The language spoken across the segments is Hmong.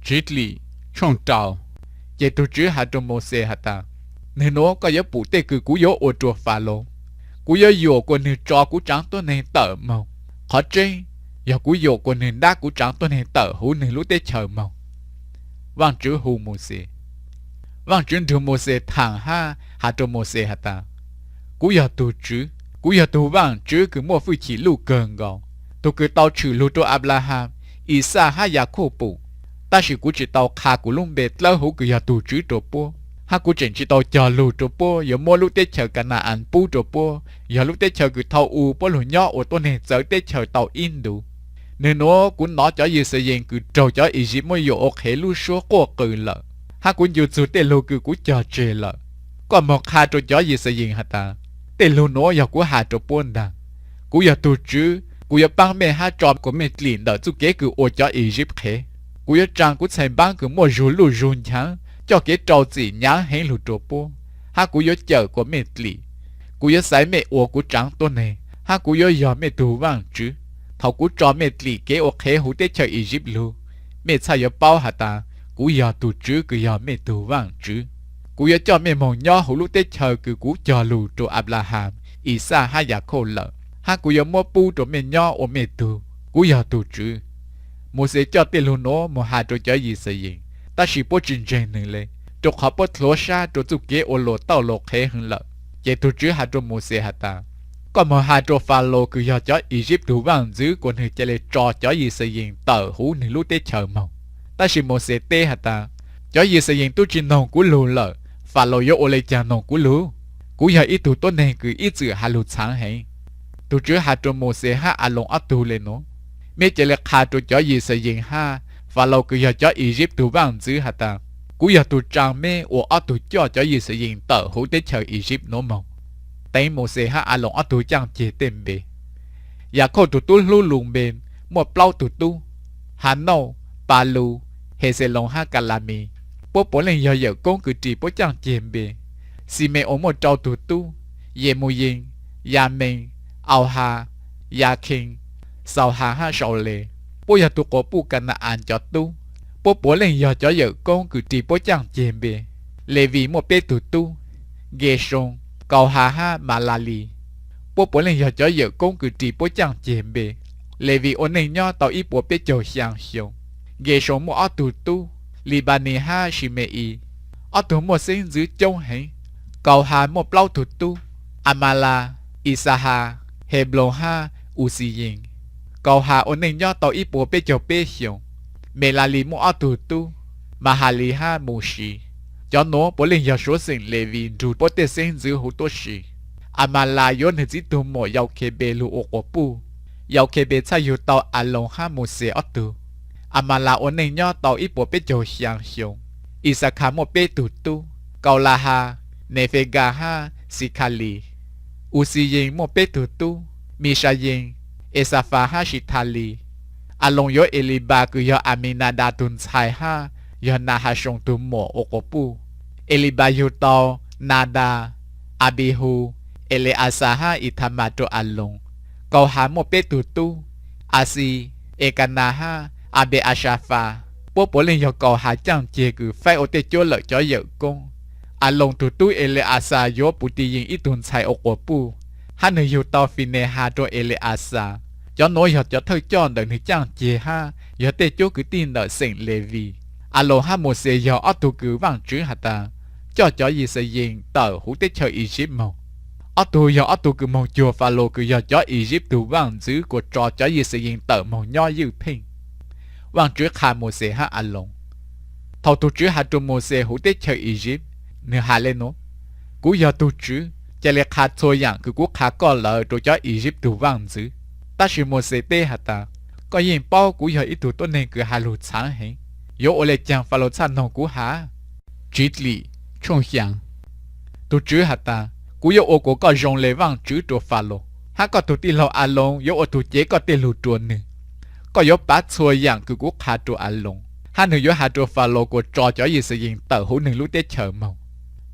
Txiv Dlim tshooj rau. Ces tus Tswv hais rau Mauxes has tas, Nwg nuav koj yuav pum tej kws kuv yuav ua rua Falaus. Kuv yuav yuam kuas nwg tso kuv tsaav tuab neeg tawm moog. Qhov tseeb yog kuv yuam kuas nwg ntab kuv tsaav tuab neeg tawm huv nwg lub teb chaws moog. Vaajtswv hu Mauxes. Vaajtswv nrug Mauxes thaam hab has rua Mauxes has tas, Kuv yog tug Tswv, kuv yog tug Vaajtswv kws muaj fwj chim luj kawg nkaus, tug kws tau tshwm lug rua Anplahas, Ixaj hab Yakauj pum. Tab sis kuv tsi tau qha kuv lub npe dlawb huv kws yog tug Tswv rua puab, hab kuv tseem tsi tau cog lug rua puab yuav muab lub teb chaws Ka na-as pub rua puab, yog lub teb chaws kws thaum u puab lug nyob ua tuab neeg txawv teb chaws tau ib ntus. Nwg nuav kuv nov cov Yixalayees kws raug cov Iziv muab yuam ua qhev lub suab quaj qw lawm, hab kuv ncu txug tej lug kws kuv cog tseg lawm. Koj moog qha rua cov Yixalayees has tas, Tej lug nuav yog kuv has rua puab ntaag: Kuv yog tug Tswv, kuv yuav paab mej hab tso kuas mej dlim ntawm txuj kev kws ua cov Iziv qhev. Kuv yuav tsaa kuv txhais npaab kws muaj zug luj zug nchaav coj kev rau txim nyaav heev lug rua puab, hab kuv yuav cawm kuas mej dlim. Kuv yuav xaiv mej ua kuv tsaav tuab neeg, hab kuv yuav yog mej tug Vaajtswv. Thaum kuv tso mej dlim kev ua qhev huv teb chaws Iziv lug, mej txhaj yuav paub has tas kuv yog tug Tswv kws yog mej tug Vaajtswv. Kuv yuav coj mej moog nyob huv lub teb chaws kws kuv cog lug rua Anplahas, Ixaj hab Yakauj lawm, hab kuv yuav muab pub rua mej nyob ua mej tug. Kuv yog tug Tswv. Mauxes coj tej lug nuav moog has rua cov Yixalayees, tab sis puab tsi ntseeg nwg le, rua qhov puab dlhuav sab rua txuj kev ua luas tauj laus qhev heev lawm. Ces tug Tswv has rua Mauxes has tas, Koj moog has rua Falaus kws yog cov Iziv tug vaaj ntxwv kuas nwg ca le tso cov Yixalayees tawm huv nwg lub teb chaws moog. Tab sis Mauxes teb has tas, Cov Yixalayees tub tsi noog kuv lug lawm, Falaus yuav ua le caag noog kuv lug? Kuv yog ib tug tuab neeg kws ib txwm has lug txhaav heev. Tug Tswv has rua Mauxes hab Aloos ob tug le nuav, Meb ca le qha rua cov Yixalayees hab Falaus kws yog cov Iziv tug vaaj ntxwv has tas, kuv yog tug tsaa meb ua ob tug coj cov Yixalayees tawm huv teb chaws Iziv nuav moog. Teev Mauxes hab Aloos ob tug caaj ceg tej npe. Yakauj tug tub hlub lus npe muaj plaub tug tub: Hanauj, Palus, Hexeloos hab Kalamis. Puab puav leej yog yawm koob kws ris puab caaj ceg npe. Xime-oos muaj rau tug tub: Yemuyees, Yamees, Auhas, Yakhees, Xauhas hab Saules. Puab yog tug quas puj Ka na-as cov tub. Puab puav leej yog cov yawm koob kws ris puab caaj ceg npe. Levis muaj peb tug tub: Nkesoos, Kauhas hab Malalis. Puab puav leej yog cov yawm koob kws ris puab caaj ceg npe. Levis ua neej nyob tau ib puas peb caug xyaa xyoo. Nkesoos muaj ob tug tub: Lipanis hab Sime-is. Ob tug muaj xeeb ntxwv coob heev. Kauhas muaj plaub tug tub: Amalas, Ixahas, Hebloos hab Uxiyees. Kauhas ua neej nyob tau ib puas peb caug peb xyoos. Melalis muaj ob tug tub: Mahalis hab Musis. Cov nuav puav leej yog suav xeem Levis nrug puab tej xeeb ntxwv huv tuab si. Amalas yuav nwg txiv tug muam Yaukhebes lug ua quas puj. Yaukhebes txhaj yug tau Aloos hab Mauxes ob tug. Amalas ua neej nyob tau ib puas peb caug xyaa xyoo. Ixakhas muaj peb tug tub: Kaulahas, Nefegas hab Xikhalis. Uxiyees muaj peb tug tub: Misayees, Exafas hab Sithalis. Aloos yuav Elipas kws yog Aminadas tug ntxhais hab yog Nahasoos tug muam ua quas puj. Elipas yug tau Nadas, Abihus, Ele-axas hab Ithamas rua Aloos. Kauhas muaj peb tug tub: Axis, Ekanas hab Ape-asafas. Puab puav leej yog Kauhas caaj ceg kws faib ua tej cuab lawm cov yawm koob. Aloos tug tub Ele-axas yuav Putivyees ib tug ntxhais ua quas puj, hab nwg yug tau Finexas rua Ele-axas. Cov nuav yog cov thawj coj ntawm nwg caaj ceg hab yog tej cuab kwv tij ntawm xeem Levis. Aloos hab Mauxes yog ob tug kws Vaajtswv has tas coj cov Yixalayees tawm huv teb chaws Iziv moog. Ob tug yog ob tug kws moog cuag Falaus kws yog cov Iziv tug vaaj ntxwv kuas tso cov Yixalayees tawm moog nyob ywj pheej. Vaajtswv qha Mauxes hab Aloos. Thaus tug Tswv has rua Mauxes huv teb chaws Iziv, nwg has le nuav: Kuv yog tug Tswv, ca le qha txhua yaam kws kuv qha koj lawm rua cov Iziv tug vaaj ntxwv. Tab sis Mauxes teb has tas, Koj yeej paub kuv yog ib tug tuab neeg kws has lug txhaav heev, yuav ua le caag Falaus txhaj noog kuv has? Txiv Dlim tshooj xyaa. Tug Tswv has tas, Kuv yuav ua kuas koj zoo le Vaajtswv rua Falaus, hab koj tug tij laug Aloos yuav ua tug cev koj tej lug rua nwg. Koj yuav pav txhua yaam kws kuv qha rua Aloos, hab nwg yuav has rua Falaus kuas tso cov Yixalayees tawm huv nwg lub teb chaws moog.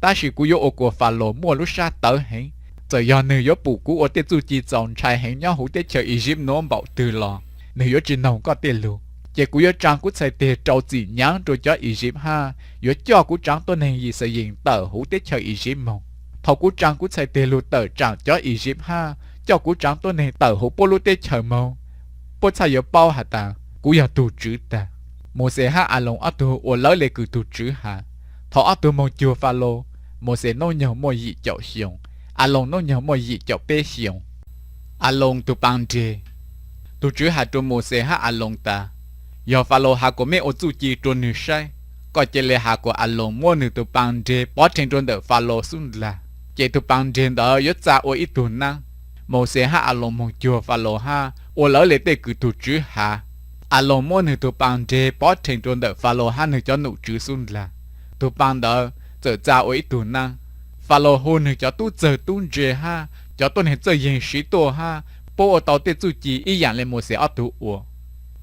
Tab sis kuv yuav ua kuas Falaus muaj lub sab tawv heev, txawm yog nwg yuav pum kuv ua tej txuj ci txaus ntshai heev nyob huv teb chaws Iziv nuav npaum twg los nwg yuav tsi noog koj tej lug. Ces kuv yuav tsaa kuv txhais teg rau txim nyaav rua cov Iziv hab yuav coj kuv tsaav tuab neeg Yixalayees tawm huv teb chaws Iziv moog. Thaus kuv tsaa kuv txhais teg lug tawm tsaam cov Iziv hab coj kuv tsaav tuab neeg tawm huv puab lub teb chaws moog, puab txhaj yuav paub has tas kuv yog tug Tswv taag. Mauxes hab Aloos ob tug ua lawv le kws tug Tswv has. Thaus ob tug moog cuag Falaus, Mauxes nub nyoog muaj yim caum xyoo, Aloos nub nyoog muaj yim caum peb xyoo. Aloos tug paa nreg. Tug Tswv has rua Mauxes hab Aloos tas, yog Falaus has kuas mej ua txuj ci rua nwg saib, koj ca le has kuas Aloos muab nwg tug paa nreg pov rhees rua ntawm Falaus xub ntag, ces tug paa nreg ntawd yuav txaa ua ib tug naab. Mauxes hab Aloos moog cuag Falaus hab ua lawv le tej kws tug Tswv has. Aloos muab nwg tug paa nreg pov rhees rua ntawm Falaus hab nwg cov nom tswv xub ntag. Tug paa ntawd txawm txaa ua ib tug naab. Falaus hu nwg cov tub txawg tub ntse hab cov tuab neeg txawj yeeg siv tuaj hab puab ua tau tej txuj ci ib yaam le Mauxes ob tug ua.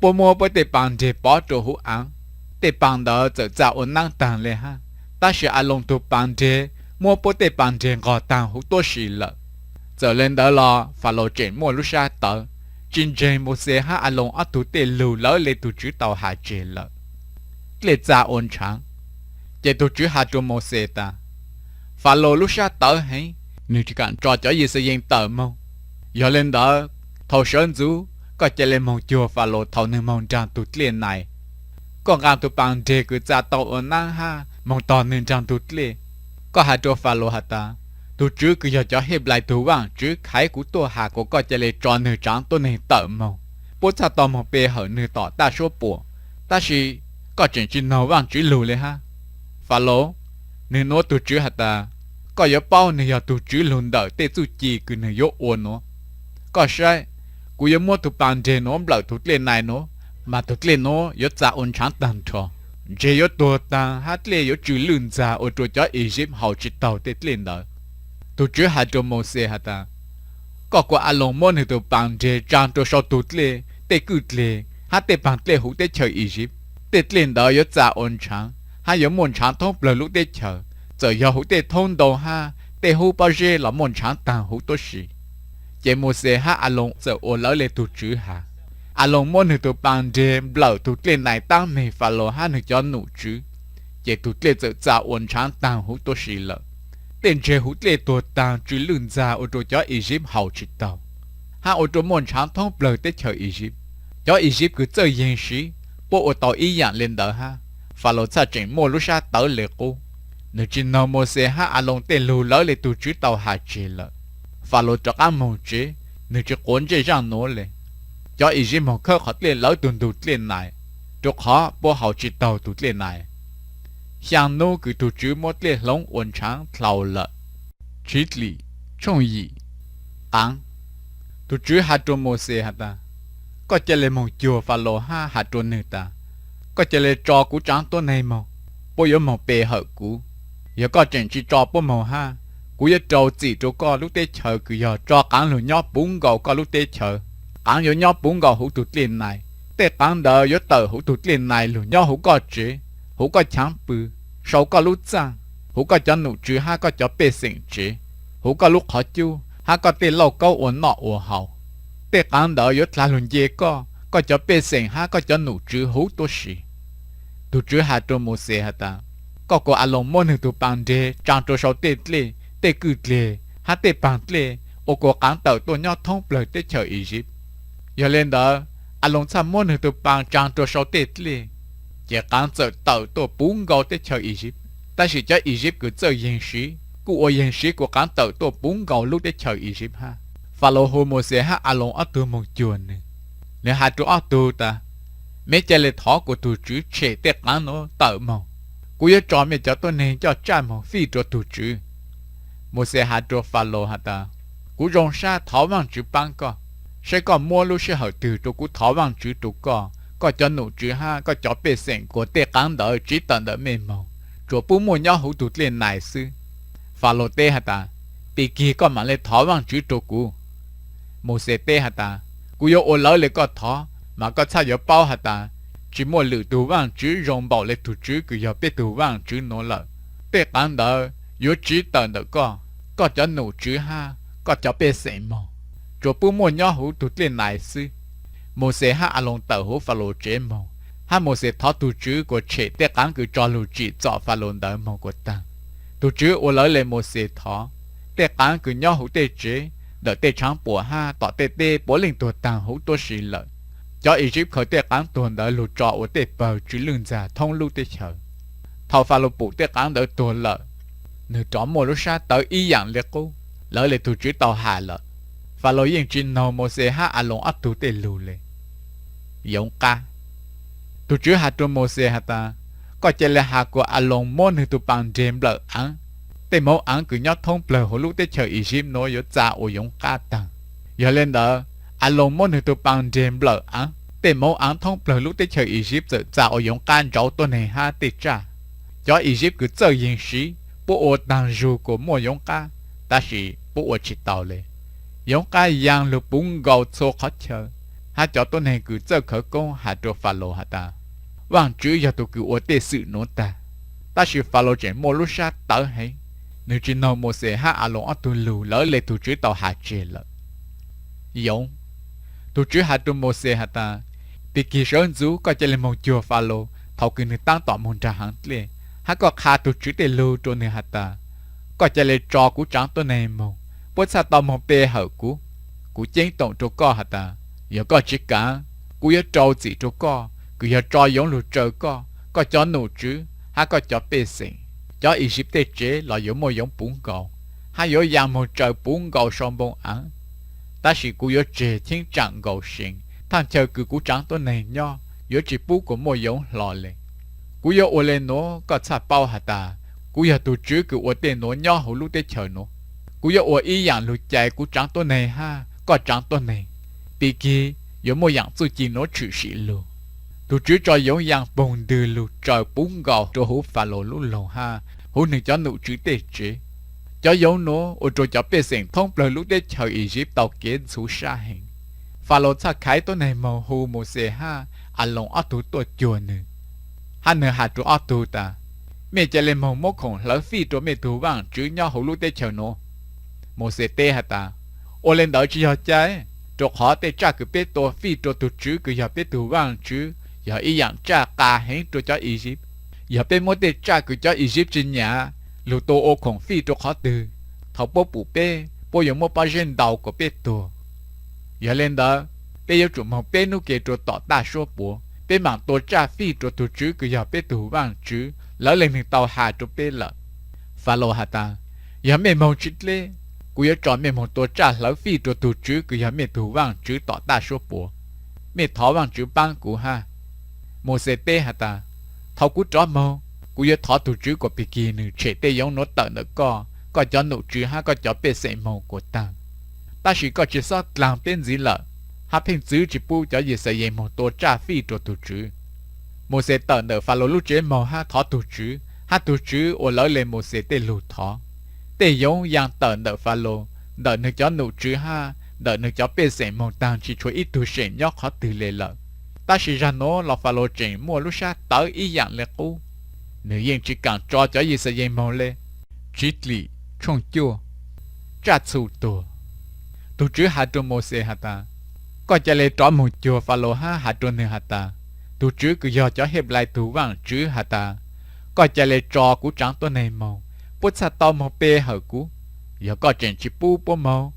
Puab muab puab tej paa nreg pov rua huv aav, tej paa ntawd txawm txaa ua naab taag le hab. Tab sis Aloos tug paa nreg muab puab tej paa nreg nqog taag huv tuab si lawm. Txawm le ntawd los Falaus tseem muaj lub sab tawv, tsi ntseeg Mauxes hab Aloos ob tug tej lug lawv le tug Tswv tau has tseg lawm. Dlej txaa ua ntshaav. Ces tug Tswv has rua Mauxes tas, Falaus lub sab tawv heev, nwg tsi kaam tso cov Yixalayees tawm moog. Yog le ntawd, thaus sawv ntxuv koj ca le moog cuag Falaus thaus nwg moog nraag tug dlej nais. Koj nqaa tug paa nreg kws txaa tau ua naab hab moog tog nwg nraag tug dlej. Koj has rua Falaus has tas, tug Tswv kws yog cov Henplais tug Vaajtswv khaiv kuv tuaj has kuas koj ca le tso nwg tsaav tuab neeg tawm moog, puab txhaj tau moog pe hawm nwg tom taj suab puam, tab sis koj tseem tsi noog Vaajtswv lug le hab. Falaus, nwg nuav tug Tswv has tas, koj yuav paub nwg yog tug Tswv lug ntawm tej txuj ci kws nwg yuav ua nuav. Koj saib, kuv yuav muab tug paa nreg nuav nplawm tug dlej nais nuav, mas tug dlej nuav yuav txaa ua ntshaav taag nrho, ntseg yuav tuag taag hab dlej yuav tsw lwj ntxag ua rua cov Iziv haus tsi taug tej dlej ntawd. Tug Tswv has rua Mauxes has tas, koj kuas Aloos muab nwg tug paa nreg tsaa rua sau tug dlej, tej kwj dleg hab tej paag dlej huv teb chaws Iziv. Tej dlej ntawd yuav txaa ua ntshaav hab yuav muaj ntshaav thoob plawg lub teb chaws, txawm yog huv tej thoob ntoo hab tej hub pob zeb los muaj ntshaav taag huv tuab si. Ces Mauxes hab Aloos txawm ua lawv le tug Tswv has. Aloos muab nwg tug paa nreg nplawm tug dlej nais taab meeg Falaus hab nwg cov nom tswv, ces tug dlej txawm txaa ua ntshaav taag huv tuab si lawm. Dlej ntseg huv dlej tuag taag tsw lwj ntxag ua rua cov Iziv haus tsi taug, hab ua rua muaj ntshaav thoob plawg teb chaws Iziv. Cov Iziv kws txawj yeeg siv puab ua tau ib yaam le ntawd hab, Falaus txhaj tseem muaj lub sab tawv le qub. Nwg tsi noog Mauxes hab Aloos tej lug lawv le tug Tswv tau has tseg lawm. Falaus rov qaab moog tsev, nwg tsi quav ntsej zaaj nuav le. Cov Iziv moog khawb qhov dlej lawv tug ntug dlej nais, rua qhov puab haus tsi taug tug dlej nais. Xyaa nub kws tug Tswv muab dlej hloov ua ntshaav dlhau lawm. Tshiv Dlim tshooj yim. Qaav. Tug Tswv has rua Mauxes has tas, koj ca le moog cuag Falaus hab has rua nwg tas, koj ca le tso kuv tsaav tuab neeg moog, puab yuav moog pe hawm kuv. Yog koj tseem tsi tso puab moog hab, kuv yuav rau txim rua koj lub teb chaws kws yog tso qaav lug nyob puv nkaus koj lub teb chaws. Qaav yuav nyob puv nkaus huv tug dlej nais. Tej qaav ntawd yuav tawm huv tug dlej nais lug nyob huv koj tsev, huv koj chaav pw, sau koj lub txaaj, huv koj cov nom tswv hab koj cov pej xeem tsev, huv koj lub qhov cub hab koj tej lauj kaub ua noj ua haus. Tej qaav ntawd yuav dlha lug nce koj, koj cov pej xeem hab koj cov nom tswv huv tuab si. Tug Tswv has rua Mauxes has tas, koj kuas Aloos muab nwg tug paa nreg tsaa rua sau tej dlej, tej kwj dleg hab tej paag dlej ua kuas qaav tawm tuaj nyob thoob plawg teb chaws Iziv. Yog le ntawd, Aloos txhaj muab nwg tug paa tsaa rua sau tej dlej, ces qaav txawm tawm tuaj puv nkaus teb chaws Iziv. Tab sis cov Iziv kws txawj yeeg siv kuj ua yeeg siv kuas qaav tawm tuaj puv nkaus lub teb chaws Iziv hab. Falaus hu Mauxes hab Aloos ob tug moog cuag nwg. Nwg has rua ob tug tas, mej ca le thov kuas tug Tswv tshem tej qaav nuav tawm moog. Kuv yuav tso mej cov tuab neeg coj tsaj moog fij rua tug Tswv. Mauxes has rua Falaus has tas, kuv zoo sab thov Vaajtswv paab koj, saib koj muab lub sij hawm twg rua kuv thov Vaajtswv rua koj, koj cov nom tswv hab koj cov pej xeem kuas tej qaav ntawd tsiv tawm ntawm mej moog, tsuas pub muaj nyob huv tug dlej nais xwb. Falaus teb has tas, pig kig koj maam le thov Vaajtswv rua kuv. Mauxes teb has tas, kuv yuav ua lawv le koj thov, mas koj txhaj yuav paub has tas, tsi muaj lwm tug vaajtswv zoo npaum le tug Tswv kws yog peb tug Vaajtswv nuav lawm. Tej qaav ntawd yuav tsiv tawm ntawm koj, koj cov nom tswv hab koj cov pej xeem moog, tsuas pub muaj nyob huv tug dlej nais xwb. Mauxes hab Aloos tawm huv Falaus tsev moog, hab Mauxes thov tug Tswv kuas tshem tej qaav kws tso lug tsim txom Falaus ntawd moog kuas taag. Tug Tswv ua lawv le Mauxes thov. Tej qaav kws nyob huv tej tsev, ntawm tej tshaav puam hab tom tej teb puav leej tuag taag huv tuab si lawm. Cov Iziv khaws tej qaav tuag ntawd lug tso ua tej pawg tsw lwj ntxag thoob lub teb chaws. Thaus Falaus pum tej qaav ntawd tuag lawm, nwg rov muaj lub sab tawv ib yaam le qub, lawv le tug Tswv tau has lawm. Falaus yeej tsi noog Mauxes hab Aloos ob tug tej lug le. Yoov qab. Tug Tswv has rua Mauxes has tas, Koj ca le has kuas Aloos muab nwg tug paa nreg nplawm aav. Tej mov aav kws nyob thoob plawg huv lub teb chaws Iziv nuav yuav txaa ua yoov qab taag. Yog le ntawd, Aloos muab nwg tug paa nreg nplawm aav, tej mov aav thoob plawg lub teb chaws Iziv txawm txaa ua yoov qab nrauv tuab neeg hab tej tsaj. Cov Iziv kws txawj yeeg siv puab ua taag zug kuas muaj yoov qab, tab sis puab ua tsi tau le. Yoov qab yaa lug puv nkaus txhua qhov chaw, hab cov tuab neeg kws txawj khawv koob has rua Falaus has tas, Vaajtswv yog tug kws ua tej xwm nuav taag. Tab sis Falaus tseem muaj lub sab tawv heev, nwg tsi noog Mauxes hab Aloos ob tug lug, lawv le tug Tswv tau has tseg lawm. Yoov. Tug Tswv has rua Mauxes has tas, Pig kig sawv ntxuv, koj ca le moog cuag Falaus thaus kws nwg taab tom moog nraag haav dlej, hab koj qha tug Tswv tej lug rua nwg has tas, Koj ca le tso kuv tsaav tuab neeg moog, puab txhaj tau moog pe hawm kuv. Kuv ceeb toom rua koj has tas, yog koj tsi kaav, kuv yuav rau txim rua koj, kws yog tso yoov lug tsaws koj, koj cov nom tswv, hab koj cov pej xeem. Cov Iziv tej tsev los yuav muaj yoov puv nkaus, hab yuav yaa moog tsaws puv nkaus sau npoo aav. Tab sis kuv yuav tseg cheeb tsam nkaus seev, thaaj chaw kws kuv tsaav tuab neeg nyob yuav tsi pub kuas muaj yoov hlo le. Kuv yuav ua le nuav koj txhaj paub has tas, kuv yog tug Tswv kws ua tej nuav nyob huv lub teb chaws nuav. Kuv yuav ua ib yaam lug cais kuv tsaav tuab neeg hab koj tsaav tuab neeg. Pig kig yuav muaj yaam txuj ci nuav tshwm sim lug. Tug Tswv tso yoov yaa poog ntwg lug tsaws puv nkaus rua huv Falaus lub loog hab huv nwg cov nom tswv tej tsev. Cov yoov nuav ua rua cov pej xeem thoob plawg lub teb chaws Iziv tau kev ntxhuv sab heev. Falaus txhaj khaiv tuab neeg moog hu Mauxes hab Aloos ob tug tuaj cuag nwg, hab nwg has rua ob tug tas, Mej ca le moog muab khoom hlawv fij rua mej tug Vaajtswv nyob huv lub teb chaws nuav. Mauxes teb has tas, Ua le ntawd tsi yog cai, rua qhov tej tsaj kws peb tua fij rua tug Tswv kws yog peb tug Vaajtswv yog ib yaam tsaj qas heev rua cov Iziv. Yog peb muab tej tsaj kws cov Iziv tsi nyam lug tua ua khoom fij rua qhov twg, thaus puab pum peb, puab yuav muab pob zeb ntaus kuas peb tuag. Yog le ntawd, peb yuav tsum moog peb nub ke rua tom taj suab puav, peb maam tua tsaj fij rua tug Tswv kws yog peb tug Vaajtswv, lawv le nwg tau has rua peb lawm. Falaus has tas, Yog mej moog tsi dleb, kuv yuav tso mej moog tua tsaj hlawv fij rua tug Tswv kws yog mej tug Vaajtswv tom taj suab puav. Mej thov Vaajtswv paab kuv hab. Mauxes teb has tas, Thaus kuv rov moog, kuv yuav thov tug Tswv kuas pig kig nwg tshem tej yoov nuav tawm ntawm koj, koj cov nom tswv hab koj cov pej xeem moog kuas taag. Tab sis koj tsi xob dlaag peb ntxiv lawm, hab pheej txwv tsi pub cov Yixalayees moog tua tsaj fij rua tug Tswv. Mauxes tawm ntawm Falaus lub tsev moog hab thov tug Tswv, hab tug Tswv ua lawv le Mauxes tej lug thov. Tej yoov yaa tawm ntawm Falaus, ntawm nwg cov nom tswv hab ntawm nwg cov pej xeem moog taag tsi tshua ib tug seem nyob qhov twg le lawm. Tab sis zag nuav los Falaus tseem muaj lub sab tawv ib yaam le qub, nwg yeej tsi kaam tso cov Yixalayees moog le. Tswv Dlim tshooj cuaj. Tsaj txhu tuag. Tug Tswv has rua Mauxes has tas, Koj ca le rov moog cuag Falaus hab has rua nwg has tas, Tug Tswv kws yog cov Henplais tug Vaajtswv has tas, Koj ca le tso kuv tsaav tuab neeg moog, puab txhaj tau moog pe hawm kuv. Yog koj tseem tsi pub puab moog,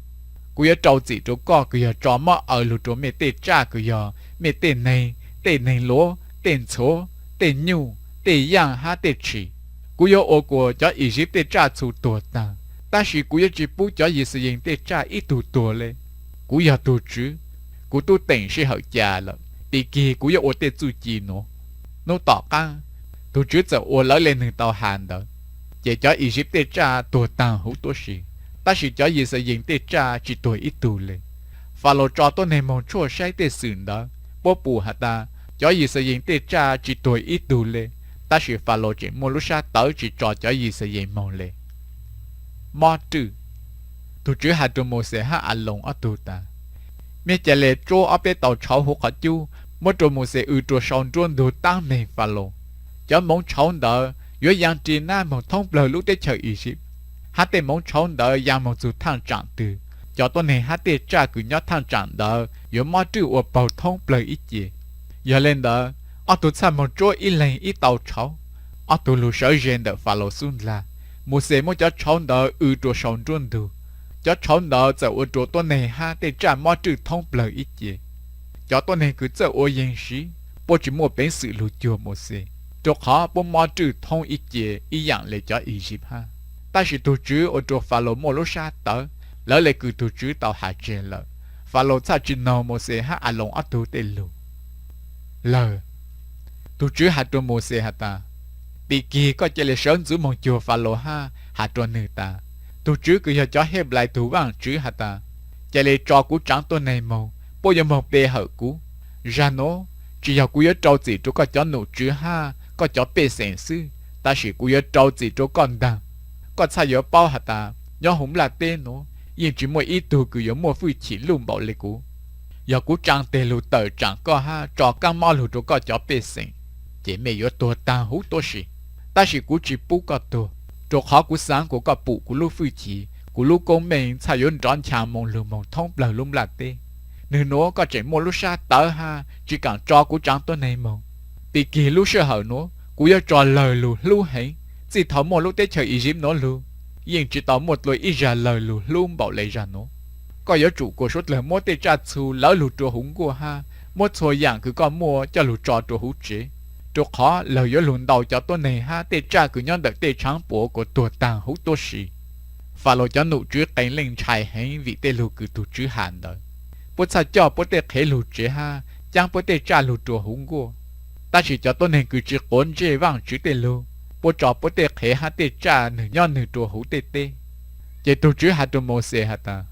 kuv yuav rau txim rua koj kws yog tso mob aws lug rua mej tej tsaj kws yog mej tej neeg, tej neeg luav, tej ntxhuav, tej nyuj, tej yaaj hab tej tshis. Kuv yuav ua kuas cov Iziv tej tsaj txhu tuag taag, tab sis kuv yuav tsi pub cov Yixalayees tej tsaj ib tug tuag le. Kuv yog tug Tswv, kuv tub teem sij hawm cas lawm, pig kig kuv yuav ua tej txuj ci nuav. Nub tom qaab, tug Tswv txawm ua lawv le nwg tau has ntawd, ces cov Iziv tej tsaj tuag taag huv tuab si, tab sis cov Yixalayees tej tsaj tsi tuag ib tug le. Falaus tso tuab neeg moog tshuaj saib tej xwm ntawd, puab pum has tas cov Yixalayees tej tsaj tsi tuag ib tug le, tab sis Falaus tseem muaj lub sab tawv tsi tso cov Yixalayees moog le. Mob rwj. Tug Tswv has rua Mauxes hab Aloos ob tug tas, Mej ca le tsuab ob peb tau tshauv huv qhov cub muab rua Mauxes w rua sau nruab ntug taab meeg Falaus. Cov moov tshauv ntawd yuav yaa ri nab moog thoob plawg lub teb chaws Iziv, hab tej moov tshauv ntawd yaa moog txug thaaj tsaam twg, cov tuab neeg hab tej tsaj kws nyob thaaj tsaam ntawd yuav mob rwj ua paug thoob plawg ib ce. Yog le ntawd, Ob tug txhaj moog tsuab ib leeg ib tau tshauv. Ob tug lug sawv ze ntawm Falaus xub ntag. Mauxes muab cov tshauv ntawd w rua sau nruab ntug. Cov tshauv ntawd txawm ua rua tuab neeg hab tej tsaj mob rwj thoob plawg ib ce. Cov tuab neeg kws txawj ua yeeg siv, puab tsis muaj peev xwm lug cuag Mauxes, rua qhov puab mob rwj thoob ib ce ib yaam le cov Iziv hab. Tab sis tug Tswv ua rua Falaus muaj lub sab tawv, lawv le kws tug Tswv tau has tseg lawm. Falaus txhaj tsi noog Mauxes hab Aloos ob tug tej lug lawm. Tug Tswv has rua Mauxes has tas, Pim kig koj ca le sawv ntxuv moog cuag Falaus hab has rua nwg tas, Tug Tswv kws yog cov Henplais tug Vaajtswv has tas, ca le tso kuv tsaav tuab neeg moog, puab yuav moog pe hawm kuv. Zag nuav, tsi yog kuv yuav rau txim rua koj cov nom tswv hab koj cov pej xeem xwb, tab sis kuv yuav rau txim rua koj ntaag. Koj txhaj yuav paub has tas nyob huv nplaj teb nuav yeej tsi muaj ib tug kws yuav muaj fwj chim luj npaum le kuv. Yog kuv tsaa teg lug tawm tsaam koj hab tso kaab mob lug rua koj cov pej xeem, ces mej yuav tuag taag huv tuab si. Tab sis kuv tsi pub koj tuag, rua qhov kuv xaav kuas koj pum kuv lub fwj chim, kuv lub koob meej txhaj yuav nrov ncha moo lug moog thoob plawg lub nplaj teb. Nwg nuav koj tseem muaj lub sab tawv hab tsi kaam tso kuv tsaav tuab neeg moog. Pim kig lub sij hawm nuav kuv yuav tso lawg lug hlub heev. Txij thaus muaj lub teb chaws Iziv nuav lug, yeej tsi tau muaj dlua ib zag lawg lug hlub npaum le zag nuav. Koj yuav tsum kuas suav dlawg muab tej tsaj txhu lawv lug rua huv nkuaj hab muab txhua yaam kws koj muaj coj lug tso rua huv tsev, rua qhov lawg yuav lug ntaus cov tuab neeg hab tej tsaj kws nyob ntawm tej tshaav puam kuas tuag taag huv tuab si. Falaus cov nom tswv qee leej ntshai heev vim tej lug kws tug Tswv has ntawd. Puab txhaj coj puab tej qhev lug tsev hab caab puab tej tsaj lug rua huv nkuaj. Tab sis cov tuab neeg kws tsi quav ntsej Vaajtswv tej lug, puab tso puab tej qhev hab tej tsaj nwg nyob nwg rua huv tej teb. Ces tug Tswv has rua Mauxes has tas,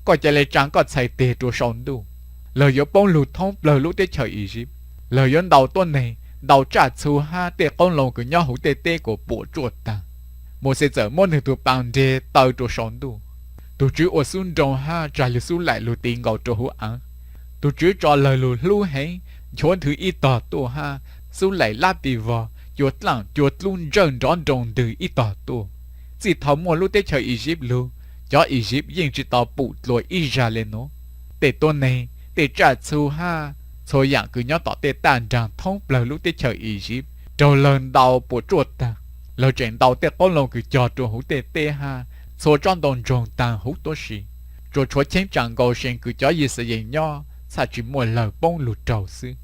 Koj ca le tsaa koj txhais teg rua sau ntuj. Lawg yuav poob lug thoob plawg lub teb chaws Iziv. Lawg yuav ntaus tuab neeg, ntaus tsaj txhu hab tej qoob loo kws nyob huv tej teb kuas puam tsuaj taag. Mauxes txawm muab nwg tug paa nreg taw rua sau ntuj. Tug Tswv ua xub nroo hab tsa lug xub laim lug ti nkaus rua huv aav. Tug Tswv tso lawg lug hlub heev, nchuav nthwv ib tog tuaj hab xub laim lab pis vog, cua dlaaj cua dlub ntsawj nrov nroo ntwg ib tog tuaj. Txij thaus muaj lub teb chaws Iziv lug, cov Iziv yeej tsi tau pum dlua ib zag le nuav. Tej tuab neeg, tej tsaj txhu hab txhua yaam kws nyob tom tej taj nraag thoob plawg lub teb chaws Iziv raug lawg ntaus puam tsuaj taag. Lawg tseem ntaus tej qoob loo kws cog rua huv tej teb hab txhua tsob ntoo ntsoog taag huv tuab si. Tsuas tshuav cheeb tsam nkaus see kws cov Yixalayees nyob txhaj tsi muaj lawg poob lug raug xwb.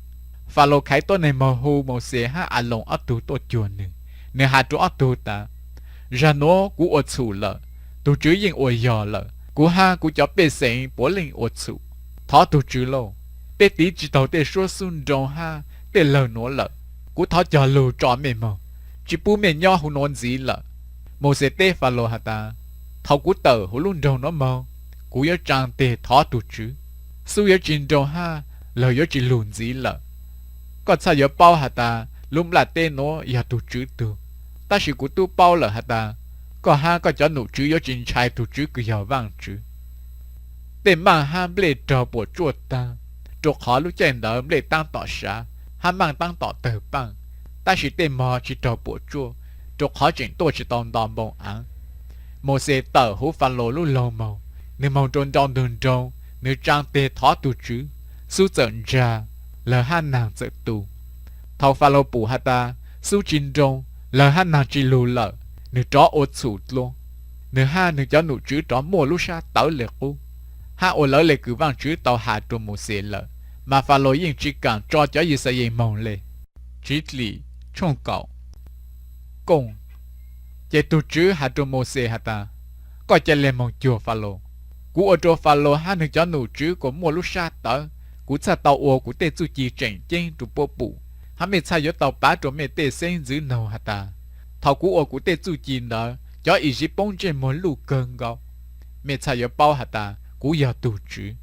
Falaus khaiv tuab neeg moog hu Mauxes hab Aloos ob tug tuaj cuag nwg. Nwg has rua ob tug tas, Zag nuav kuv ua txhum lawm. Tug Tswv yeej ua yog lawm. Kuv hab kuv cov pej xeem puav leej ua txhum. Thov tug Tswv lauj, peb tiv tsi taug tej suab xub nroo hab tej lawg nuav lawm. Kuv thov cog lug tso mej moog, tsi pub mej nyob huv nuav ntxiv lawm. Mauxes teb Falaus has tas, Thaus kuv tawm huv lub nroog nuav moog, kuv yuav tsaa teg thov tug Tswv. Xub yuav tsi nroo hab lawg yuav tsi lug ntxiv lawm. Koj txhaj yuav paub has tas lub nplaj teb nuav yog tug Tswv tug. Tab sis kuv tub paub lawm has tas koj hab koj cov nom tswv yuav tsi ntshai tug Tswv kws yog Vaajtswv. Tej maaj hab nplej raug puam tsuaj taag, rua qhov lub caij ntawd nplej taab tom sav hab maaj taab tom tawg paaj, tab sis tej mog tsi raug puam tsuaj, rua qhov tseem tuaj tsi tau nto npoo aav. Mauxes tawm huv Falaus lub loog moog, nwg moog rua nrau ntug nroog, nwg tsaa teg thov tug Tswv. Xub txawm ntsag, lawg hab naag txawm tu. Thaus Falaus pum has tas xub tsi nroo, lawg hab naag tsi lug lawm, nwg rov ua txhum dlua. Nwg hab nwg cov nom tswv rov muaj lub sab tawv le qub, hab ua lawv le kws Vaajtswv tau has rua Mauxes lawm, mas Falaus yeej tsi kaam tso cov Yixalayees moog le. Tswv Dlim tshooj kaum. Kooj. Ces tug Tswv has rua Mauxes has tas, Koj ca le moog cuag Falaus. Kuv ua rua Falaus hab nwg cov nom tswv kuas muaj lub sab tawv. Kuv txhaj tau ua kuv tej txuj ci tseem ceeb rua puab pum, hab mej txhaj yuav tau pav rua mej tej xeeb ntxwv noog has tas, thaus kuv ua kuv tej txuj ci ntawd, cov Iziv poob ntsej muag luj kawg nkaus. Mej txhaj yuav paub has tas kuv yog tug Tswv.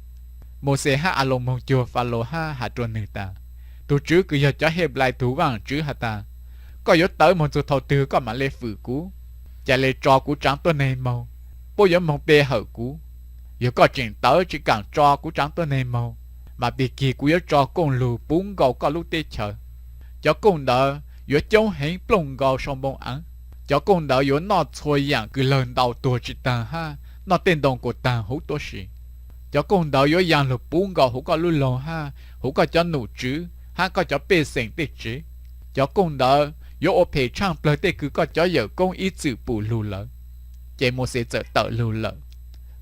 Mauxes hab Aloos moog cuag Falaus hab has rua nwg tas, Tug Tswv kws yog cov Henplais tug Vaajtswv has tas, koj yuav tawv moog txug thaus twg koj mam le fwm kuv? Ca le tso kuv tsaav tuab neeg moog, puab yuav moog pe hawm kuv. Yog koj tseem tawv tsi kaam tso kuv tsaav tuab neeg moog, mas pig kig kuv yuav tso kooj lug puv nkaus koj lub teb chaws. Cov kooj ntawd yuav coob heev plooj nkaus sau npoo aav. Cov kooj ntawd yuav noj txhua yaam kws lawg ntaus tuag tsi taag hab noj tej ntoo kuas taag huv tuab si. Cov kooj ntawd yuav yaa lug puv nkaus huv koj lub loog hab huv koj cov nom tswv hab koj cov pej xeem tej tsev. Cov kooj ntawd yuav ua phem tshaaj plawg tej kws koj cov yawm koob ib txwm pum lug lawm. Ces Mauxes txawm tawm lug lawm.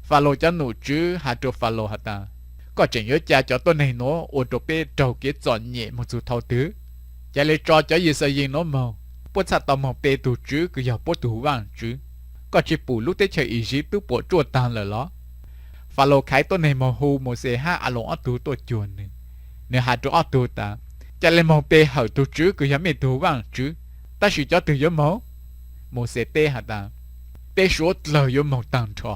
Falaus cov nom tswv has rua Falaus has tas, Koj tseem yuav ca cov tuab neeg nuav ua rua peb raug kev txom nyem moog txug thaus twg? Ca le tso cov Yixalayees nuav moog, puab txhaj tau moog pe tug Tswv kws yog puab tug Vaajtswv. Koj tsi pum lub teb chaws Iziv tub puam tsuaj taag lawm los? Falaus khaiv tuab neeg moog hu Mauxes hab Aloos ob tug tuaj cuag nwg. Nwg has rua ob tug tas, Ca le moog pe hawm tug Tswv kws yog mej tug Vaajtswv. Tab sis cov twg yuav moog? Mauxes teb has tas, Peb suav dlawg yuav moog taag nrho,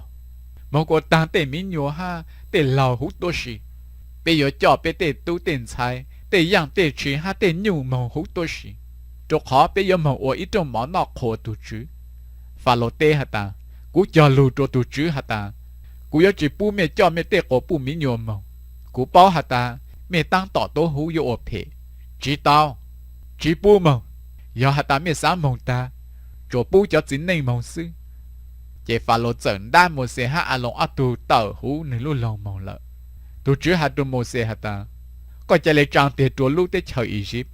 moog kuas taag tej miv nyuas hab tej laug huv tuab si. Peb yuav coj peb tej tub tej ntxhais, tej yaaj tej tshis hab tej nyuj moog huv tuab si, rua qhov peb yuav moog ua ib rooj mov noj qhuas tug Tswv. Falaus teb has tas, Kuv cog lug rua tug Tswv has tas, kuv yuav tsi pub mej coj mej tej quas puj miv nyuas moog. Kuv paub has tas mej taab tom tuav huv yuav ua phem. Tsi tau, tsi pub moog. Yog has tas mej xaav moog taag, tsuas pub cov txiv neej moog xwb. Ces Falaus txawm ntab Mauxes hab Aloos ob tug tawm huv nwg lub loog moog lawm. Tug Tswv has rua Mauxes has tas, Koj ca le tsaa tes rua lub teb chaws Iziv,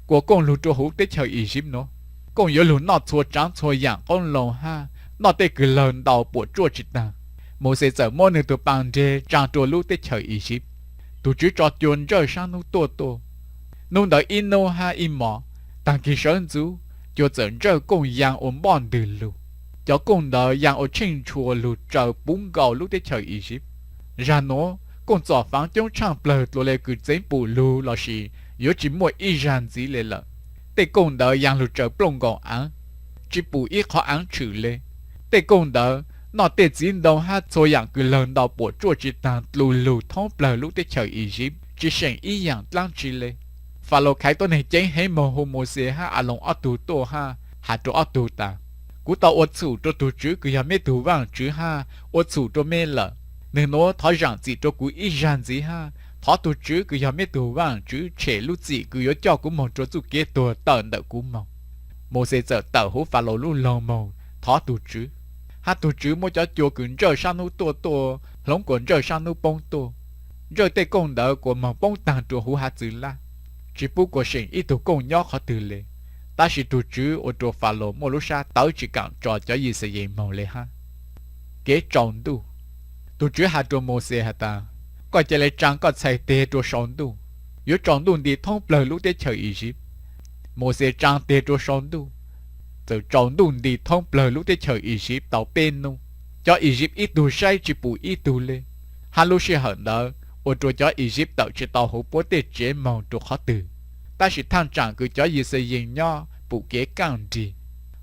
kuas kooj lug rua huv teb chaws Iziv nuav. Kooj yuav lug noj txhua tsaav txhua yaam qoob loo hab noj tej kws lawg ntaus puam tsuaj tsi taag. Mauxes txawm muab nwg tug paa nreg tsaa rua lub teb chaws Iziv. Tug Tswv tso cua ntsawj saab nub tuaj tuaj. Nub ntawd ib nub hab ib mos, taag kig sawv ntxuv, cua txawm ntsawj kooj yaa ua npoj ntwg lug. Cov kooj ntawd yaa ua tsheej ntshua lug tsaws puv nkaus lub teb chaws Iziv. Zag nuav kooj txom faav coob tshaaj plawg dlua le kws txeev pum lug lossis yuav tsi muaj ib zag ntxiv le lawm. Tej kooj ntawd yaa lug tsaws plooj nkaus aav, tsi pum ib qhov aav tshwm le. Tej kooj ntawd noj tej txiv ntoo hab txhua yaam kws lawg ntaus puam tsuaj tsi taag dlu lug thoob plawg lub teb chaws Iziv tsi seem ib yaam dlaab tsi le. Falaus khaiv tuab neeg ceev heev moog hu Mauxes hab Aloos ob tug tuaj hab has rua ob tug tas, Kuv tau ua txhum rua tug Tswv kws yog meb tug Vaajtswv hab ua txhum rua mej lawm. Nwg nuav thov zaam txim rua kuv ib zag ntxiv hab thov tug Tswv kws yog meb tug Vaajtswv tshem lub txim kws yuav coj kuv moog rua txuj kev tuag tawm ntawm kuv moog. Mauxes txawm tawm huv Falaus lub loog moog thov tug Tswv, hab tug Tswv muab cov cua kws ntsawj saab nub tuaj tuaj hloov kuas ntsawj saab nub poob tuaj, ntsawj tej kooj ntawd kuas moog poob taag rua huv Hav Txwv Lab, tsi pub kuas seem ib tug kooj nyob qhov twg le. Tab sis tug Tswv ua rua Falaus muaj lub sab tawv tsi kaam tso cov Yixalayees moog le hab. Kev tsaus ntuj. Tug Tswv has rua Mauxes has tas, Koj ca le tsaa koj txhais teg rua sau ntuj, yuav tsaus ntuj nti thoob plawg lub teb chaws Iziv. Mauxes tsaa teg rua sau ntuj, txawm tsaus ntuj nti thoob plawg lub teb chaws Iziv tau peb nub. Cov Iziv ib tug saib tsi pum ib tug le, hab lub sij hawm ntawd ua rua cov Iziv tawm tsi tau huv puab tej tsev moog rua qhov twg. Tab sis thaaj tsaam kws cov Yixalayees nyob pum kev kaaj nrig.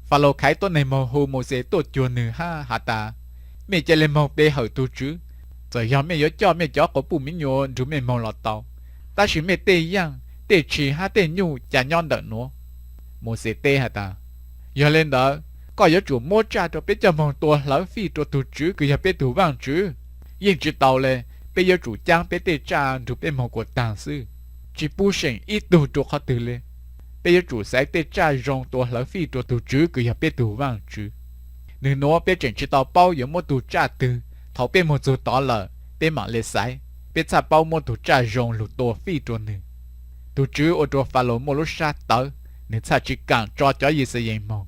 Falaus khaiv tuab neeg moog hu Mauxes tuaj cuag nwg hab has tas, Mej ca le moog pe hawm tug Tswv. Txawm yog mej yuav coj mej cov quas puj miv nyuas nrug mej moog los tau, tab sis mej tej yaaj, tej tshis hab tej nyuj ca nyob ntawm nuav. Mauxes teb has tas, Yog le ntawd, koj yuav tsum muab tsaj rua peb coj moog tua hlawv fij rua tug Tswv kws yog peb tug Vaajtswv. Yeej tsi tau le, peb yuav tsum caab peb tej tsaj nrug peb moog kuas taag xwb, tsi pub seem ib tug rua qhov twg le. Peb yuav tsum xaiv tej tsaj zoo tua hlawv fij rua tug Tswv kws yog peb tug Vaajtswv. Nwg nuav peb tseem tsi tau paub yuav muab tug tsaj twg. Thaus peb moog txug tod lawm, peb maam le xaiv, peb txhaj paub muab tug tsaj zoo lug tua fij rua nwg. Tug Tswv ua rua Falaus muaj lub sab tawv, nwg txhaj tsi kaam tso cov Yixalayees moog.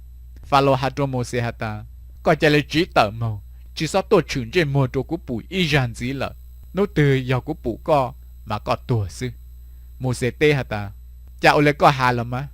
Falaus has rua Mauxes has tas, Koj ca le tsiv tawm moog, tsi xob tuaj tshwm ntsej muag rua kuv pum ib zag ntxiv lawm. Nub twg yog kuv pum koj, mas koj tuag xwb. Mauxes teb has tas, Ca ua le koj has los mas.